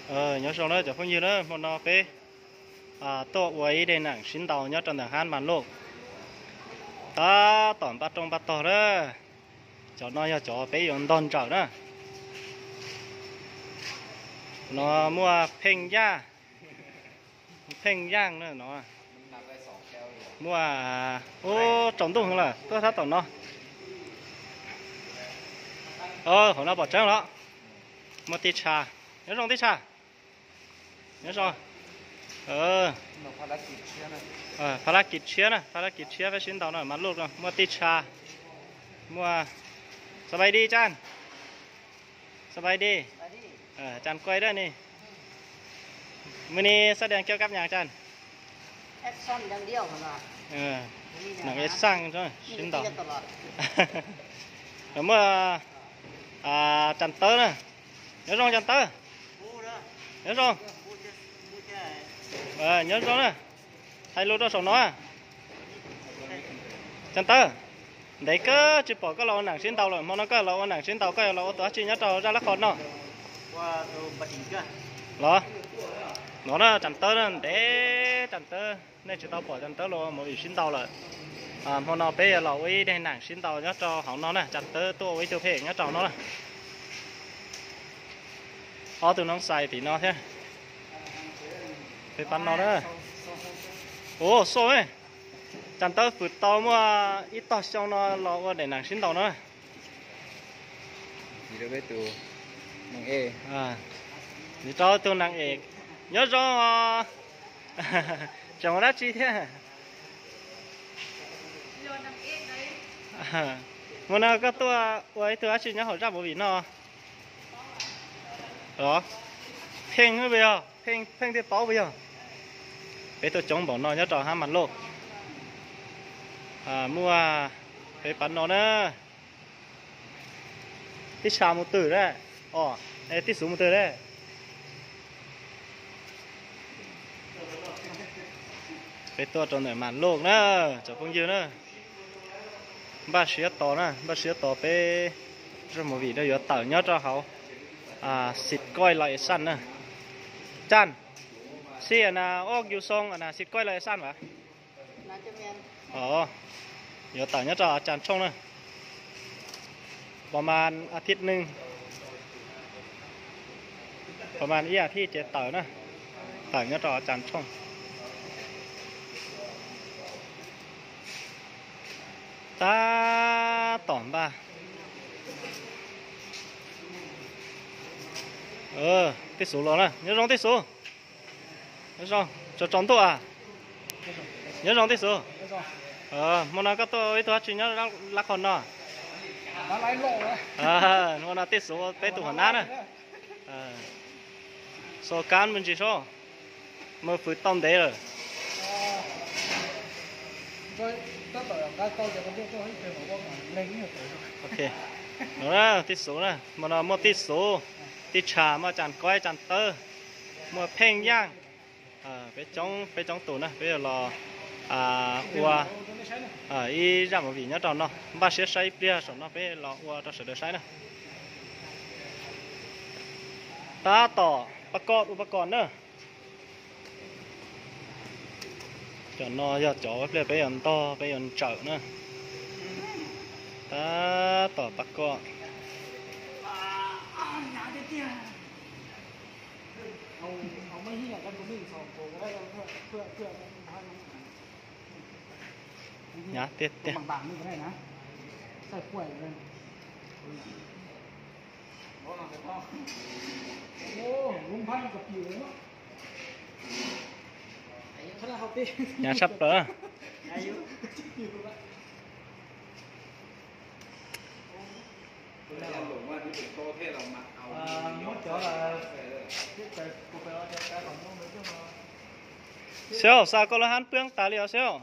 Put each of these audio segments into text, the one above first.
Nyob zoo na cov phooj ywg na, hmo no peb tuaj ua ib daim neem sib ntaus nyob rau ntawm hab Mas Lauj. Tab tom npaj rooj npaj tog na. Cov no yog cov peb yuav ntog ntsawm na. No muaj Pheej Yaj, Pheej Yaj na no. Muaj, ub, tsaus ntuj heev lawm tuaj tab tom no. Hauv no pom tseeb los. Muaj Tij Tsha. Nyob zoo Tij Tsha. Nyob zoo. Pha lab kis tshiab na, pha lab kis tshiab peb sib ntaus no, Mas Lauj no, muaj Tij Tsha, muaj,สบายดี Chan, สบายดี Chan kuaj dab ni. Mws ni xab dias kiav kab nyas Chan. Neem ej xaj sib ntaus. Muaj Chan Tawb na. Nyob zoo Chan Tawb. Nyob zoo. Nyob zoo na. Hais lus rau saum no. Chan Tawb, ntev kawg tsis pom koj los ua neem sib ntaus lawm, hmo no koj los ua neem sib ntaus, koj yuav los ua tus dab tsi nyob rau zaj lab qhos no? Los, no na Chan Tawb na, ntev Chan Tawb, nej tsis tau pom Chan Tawb los ua movie sib ntaus lawm. Hmo no peb yuav los ua ib daim neem sib ntaus nyob rau hauv no na, Chan Tawb tuaj ua ib tug pheej nyob rau no na. Ob tug noob xais tim no thiab. Peb pab no na. Ua xoj, Chan Tawb fwm tau muaj ib tog xyoo no los ua daim neem sib ntaus no. Rau tus neeg es, nyob zoo, tseem ua dab tsi thiab? Hmo no koj tuaj ua ib tug dab tsi nyob hauv zaj movie no? Pheej puas yog? Pheej thiaj paub puas yog? Peb tuaj coob npaum no nyob rau hab Mas Lauj. Muaj peb pab no na. Tij Tsha mus twg lawm? Tij Xub mus twg lawm? Peb tuaj rau ntawm Mas Lauj na, cov phooj ywg na. Npaj siab tos na, npaj siab tos peb zaj movie no yuav tawm nyob rau hauv Xim Koij Location na. Chan, xij na, oj yus xoo na, Xim Koij Location vas. Yuav tawm nyob rau Chan Tshooj na. Pab mas a thib neeg, pab mas ib a thib ces tawm na, tawm nyob rau Chan Tshooj. Tab tom npaj. Tij Xub los na, nyob zoo Tij Xub. Nyob zoo, tsaus tsaus ntuj a. Nyob zoo Tij Xub. Hmo no koj tuaj ua ib tug dab tsi nyob lab qhos no? Hmo no Tij Xub peb tus hua nab na. Xo kab me ntsis sob, mas fwm tau ntev lawm. No Tij Xub na, hmo no muaj Tij Xub, Tij Tsha, muaj Chan Koib, Chan Tawb, muaj Pheej Yaaj. Peb coob, peb coob tus na, peb yuav los ua ib zaj movie nyob rau no, npaj siab saib ib pliag saum no peb los ua rau sawv daws saib na. Tab tom pas kos ua pas kos na. Cov no yog cov pliag peb yuav ntog, peb yuav ntsawm na. Tab tom pas kos. Hnyav tiag tiag. Hnyav tshaj plaws. Xiaus, xa koj lub hab pwb tas li os Xiaus.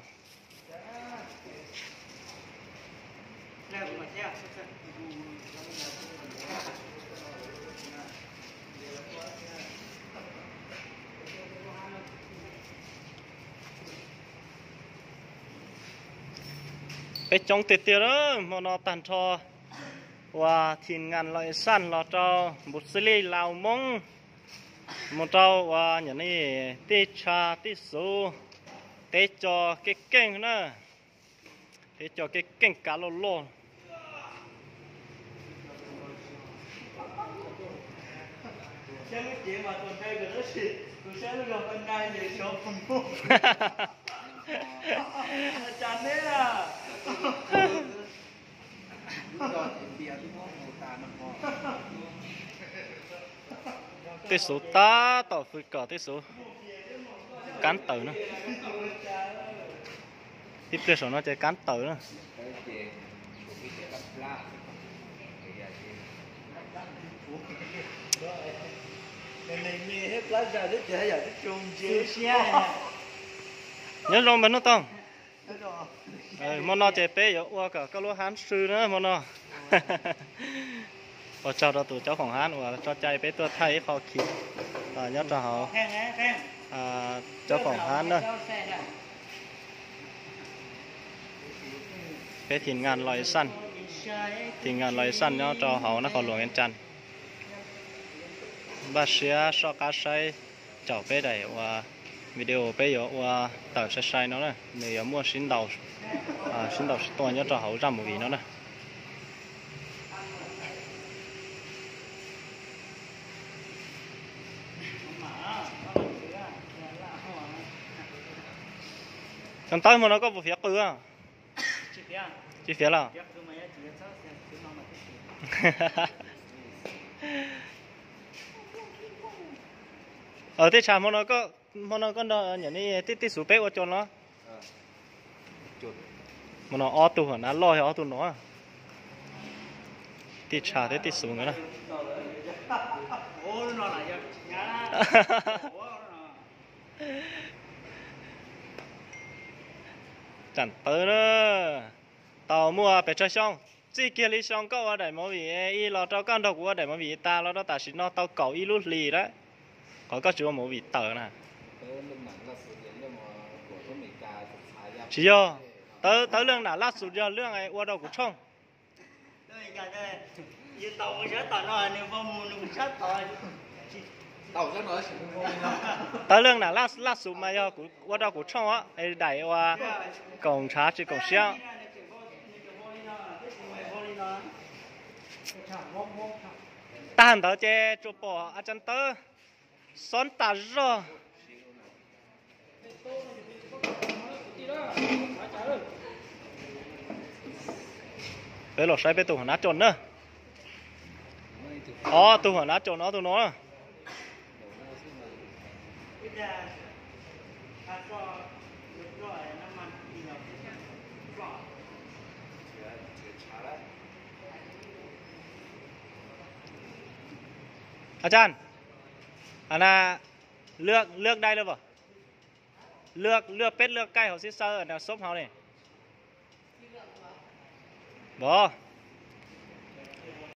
Peb coob tiag tiag na, hmo no tag nrho uas thim ngas los es saj los rau npus xws li Laus Moob, Mus rau uas nyam nej tij tshav tij xuv, teb co keej keej na, teb co keej keej kav loj loj. Tij xuv tab tom fwj kom tij xuv kab tawm na. Tib pliag saum no ces kab tawm na. Nyob zoo npawg Nuj Toog. Hmo no ces peb yuav ua kom koj lub hab swb na hmo no. Ua tsaug rau tus caub foom hab uas tso cai peb tuaj thaij ib qho khi nyob rau hauv caub foom hab na. Peb thim ngas los xaj, thim ngas los xaj nyob rau hauv Nab Qhos Luas Vias Cas. Npaj siab soj qab saib caum peb daim uas video peb yuav ua tawm sai sai no na, nws yuav muaj sib ntaus, sib ntaus sib tua nyob rau hauv zaj movie no na. Xyoo tawb hmo no koj puas fiav qws? Tsis fiav los? Tej tshav hmo no koj nrog niam nej tij tij xuv peb ua cas no? Hmo no ob tug huam nav loj yog ob tug no. Tij tshav thiab tij xuv nkawd na. Tsam tawv na, tau muaj pes tsawg xyoo? Txij kiag li xyoo koj ua daim movie ib los rau koj nrog kuv ua daim movie tas los rau tam sim no tau kaum ib lub hlis lawm, qhov koj tsis ua movie tawm na. Tsis yog, tawv leej nam laj xus yog leej ua rau kuv tshooj. Tawv leej nam laj xus mas yog kuv ua rau kuv tshooj os, daim ua koom ntshav tsis koom siab. Tag ntawd ces tsuas pom a tsa tawb xob tas zog. Peb los saib peb tus huam nav coj na. Ob tug huam nav coj no, ob tug no. A tsa, a na, lwaj dai lawm as. Lwaj peb lwaj kaij hauv xib xaw na xob hauv ne. Vov.